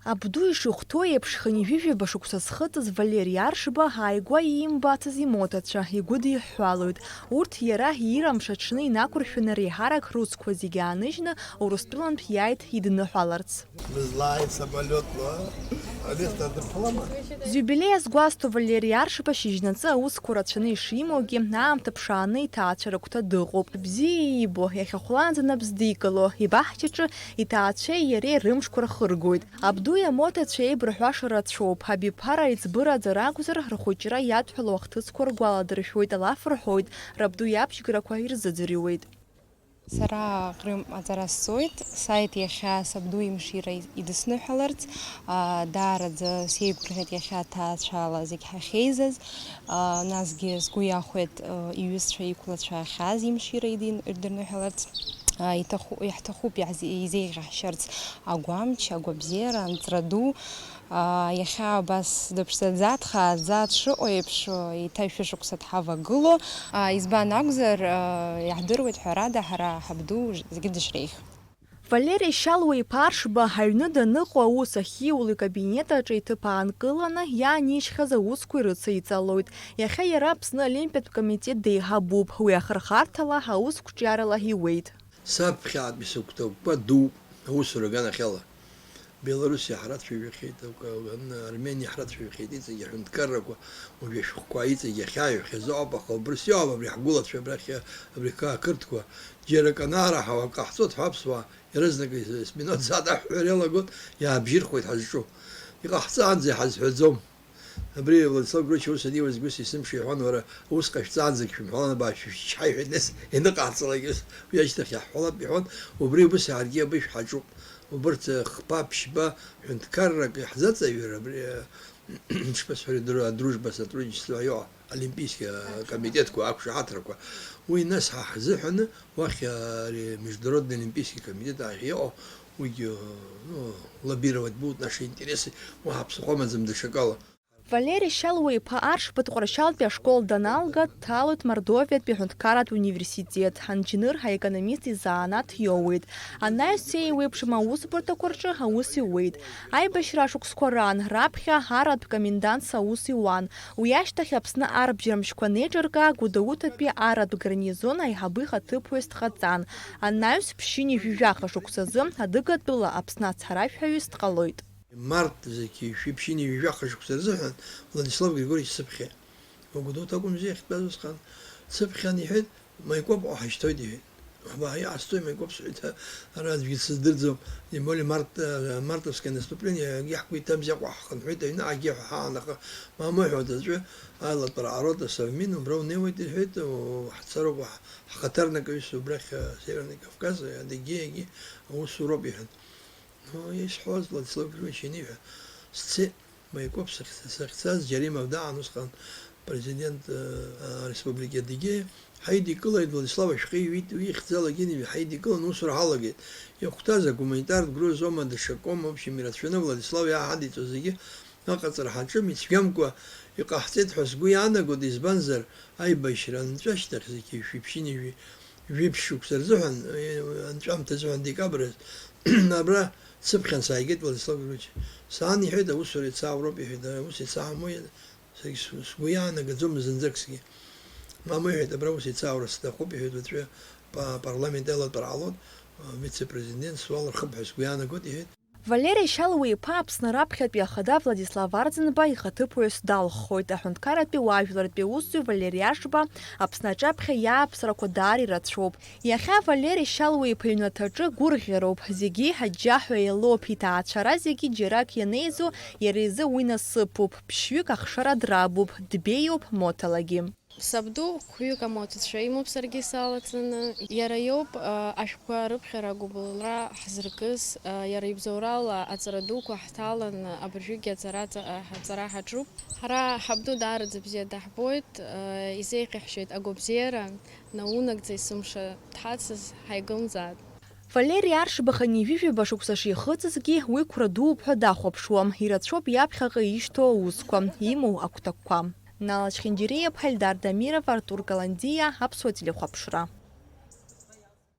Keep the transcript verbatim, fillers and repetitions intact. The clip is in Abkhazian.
Абду ишихәҭоу еиԥш, хынҩажәижәаба шықәса зхыҵыз Валери Аршба ааигәа иимбацыз имоҭацәа игәыдиҳәҳәалоит. Урҭ иара иира мшаҽны инақәыршәаны реиҳарак русқәа зегьы ааныжьны Урыстәылантә иааит идныҳәаларц. Бызлааит самолиотла, Алиас дадырхәалама? Зиубилеи азгәасҭо Валери Аршба шьыжьнаҵы аусқәа рацәаны ишимоугьы, аамҭа ԥшааны иҭаацәа рыгәҭа дыҟоуп. Бзиа иибо, иахьахәлаанӡа нап здикыло, ибаҳчаҿы иҭаацәеи иареи рымшқәа рхыргоит. Абду имоҭацәа еибырҳәаша рацәоуп. Абиԥара аиҵбыра аӡара акәзар, рхәыҷра иадҳәалоу ахҭысқәа ргәаладыршәоит, алаф рҳәоит, рабду иабжьгарақәа ирзыӡырҩуеит. Сара Ҟрым аҵара сҵоит, сааит иахьа сабду имшира идысныҳәаларц, аа, даараӡа сеигәырӷьеит иахьа ҭаацәала зегь ҳахьеизаз, аа, насгьы сгәы иахәеит, аа, иҩызцәа иқәлацәа ахьааз имшира идин-, ирдырныҳәаларц, аа, иҭаху-, иаҳҭахуп иаҳзе-, изеиӷьаҳшьарц агәамч, агәабзиара, анҵра ду, Аа, иахьа абас дыԥшӡаӡа, дхааӡа дшыҟоу еиԥш, еиҭа шәышықәса дҳавагыло. Аа, избан акәзар, аа, иаҳдыруеит, ҳәарада, ҳара ҳабду зегьы дышреиӷь. Валери Шьалуа-иԥа Аршба аҩны даныҟоу аус ахьиуло икабинет аҿы иҭыԥ аанкыланы иаанижьхьаз аусқәа ирыцеиҵалоит. Иахьа иара Аԥсны Олимпиатә комитет деиҳабуп, уи ахырхарҭала аусқәҿиарала иуеит. Саԥхьаатәи сыгәҭакқәа дууп, аусура аганахьала. Белоруссиа ҳрацәажәахьеит, Армениа ҳрацәажәахьеит, иҵегьы аҳәынҭқаррақәа, уажәы ашәҟәқәа иҵегьы ахьааҩхьаз ауп, аха убри сиоуам, абри ҳгәылацәа абрахь, абри ақырҭқәа. Џьара акы анаараҳауа, акы ҟаҳҵоит ҳәа аԥсуаа, иаразнак сминуҭ зааҭ аҳәҳәара иалагоит, иаабжьырхуеит ҳазҿу. Иҟаҳҵаанӡа иҳазҳәаӡом. Абри Владислав Григорьевич аус аниуаз ус исымшәа иҳәон, уара, ус ҟашәҵаанӡагь шәымҳәалан, абаа шәышәчҳаи ҳәа, нас ианыҟаҳҵалак, ус, уи ашьҭахь иаҳҳәалап иҳәон, убри убыс иааргьы абри шәҳаҿуп. Убырҭ хԥа, ԥшьба ҳәынҭқаррак иаҳзаҵаҩыр, абри, ишԥасҳәари, адру-, адружба, сотрудничество ҳәа иҟоу, олимпийски акомитетқәа, ақәшаҳаҭрақәа. Уи нас ҳа ҳзыҳәаны уахь ари международный олимпийский комитет ахь иҟоу, уигьы, ну, лоббировать будут наши интересы, уаҳа ԥсыхәа амаӡам даҽакала. Валери Шьалуа-иԥа Аршба Тҟәарчалтәи ашкол даналга, дҭалоит Мордовиатәи аҳәынҭқарратә университет, анџьныр, аекономист изанааҭ иоуеит. Анаҩс еиуеиԥшым аусбарҭақәа рҿы аус иуеит. Аибашьра ашықәсқәа раан, раԥхьа арратә комендантс аус иуан. Уи ашьҭахь Аԥсны арбџьармшьқәа анеиҿыркаа, Гәдоуҭатәи арратә гарнизон аиҳабы ихаҭыԥуаҩс дҟаҵан. Анаҩс ԥшьынҩажәи жәаха шықәсазы адыгатәыла Аԥсны ацҳаражәҳәаҩыс дҟалоит. Март зқьи жәшәи ԥшьынҩажәи жәаха шықәса рзыҳәан Владислав Григорьевич Цыԥхьа. Угәдоуҭа акәымзи иахьтәаз усҟан. Цыԥхьан иҳәеит, Маикоп ҳашьҭоит, иҳәеит. Аба, иҟасҵои Маикоп, сҳәеит, ара аӡәгьы дсыздырӡом. Тем более март, э, мартовское наступление, акгьы ҳгәы иҭамзи, Аҟәа ҳхынҳәит, аҩны акгьы ҳәа ҳаан, аха, мамоу, иҳәоит, аӡәы, аилатәара арота Совмин убра унеиуеит, иҳәеит, о, ҳцароуп, ҳ-, ҳхаҭарнакаҩыс убрахь, э, Северный Кавказ, э, Адыгеиагьы аусуроуп, иҳәан. Ну, исҳәоз Владислав Григорьевич ианиҳәа, сцеит, Маикоп сахь-, сахьцаз, Џьаримов даан усҟан президент, э, ареспублика Адыгеиа, ҳаидикылеит, Владислав ашәҟәы иҩит, уи ихьӡала Геневи ҳаидикылан, усура ҳалагеит. Иахәҭаз агуманитартә грузома, даҽакома, в общем, ирацәаны Владислав иааҳадиҵо зегьы аҟаҵара ҳаҿым, ицәгьамкәа иҟаҳҵеит ҳәа сгәы иаанагоит, избанзар, аибашьра анҵәа ашьҭахь зқьи жәшәи ԥшьынҩажәи жәиԥшь шықәса рзыҳәан, э, анҵәамҭа азыҳәан декабрь азы, абра Цыԥхьан сааигеит Владислав Григорьевич. Саан иҳәеит, аусура иацы аауроуп, иҳәеит, ара ус иацы аамои, саргь с-, сгәы иаанагаӡом зынӡакгьы. Мамоу, иҳәеит, абра ус иацы ааура сҭахуп, иҳәеит, уаҵәы па-, апарламент еилатәара ҟалоит, а, вице-президент суал рхып ҳәа сгәы иаанагоит, иҳәеит. Валери Шьалуа-иԥа Аԥсны раԥхьатәи ахада Владислав Арӡынба ихаҭыԥуаҩс далххоит, аҳәынҭқарратәи уаажәларратәи аусзуҩ Валери Аршба Аԥсны аҿаԥхьа иааԥсарақәа даара ирацәоуп. Иахьа Валери Шьалуа-иԥа иҩнаҭаҿы гәырӷьароуп, зегьы иҳаџьџьаҳәа еилоуп, иҭаацәара зегьы џьарак ианеизо, иара изы уи насыԥуп, ԥшьҩык ахшара драбуп, дбеиоуп моҭалагьы. Сабду хәҩык амоҭацәа имоуп саргьы салаҵаны. Иара иоуп, а, ашәҟәқәа рыԥхьара агәыбылра ҳзыркыз, а, иара ибзоурала аҵара дуқәа ҳҭалан, абыржәгьы аҵара, аҵара ҳаҿуп. Ҳара ҳабду даараӡа бзиа даҳбоит, а, изеиӷьаҳшьоит агәабзиара, наунагӡа есымша дҳацыз ҳаигымзааит. Валери Аршба хынҩажәижәаба шықәса шихыҵызгьы, уи қәра дууп ҳәа дахәаԥшуам, ирацәоуп иаԥхьаҟа ишьҭоу аусқәа, имоу агәҭакқәа. Нала Чхинџьириа-иԥҳа, Ельдар Дамиров, Артур Каландиа, Аԥсуа телехәаԥшра.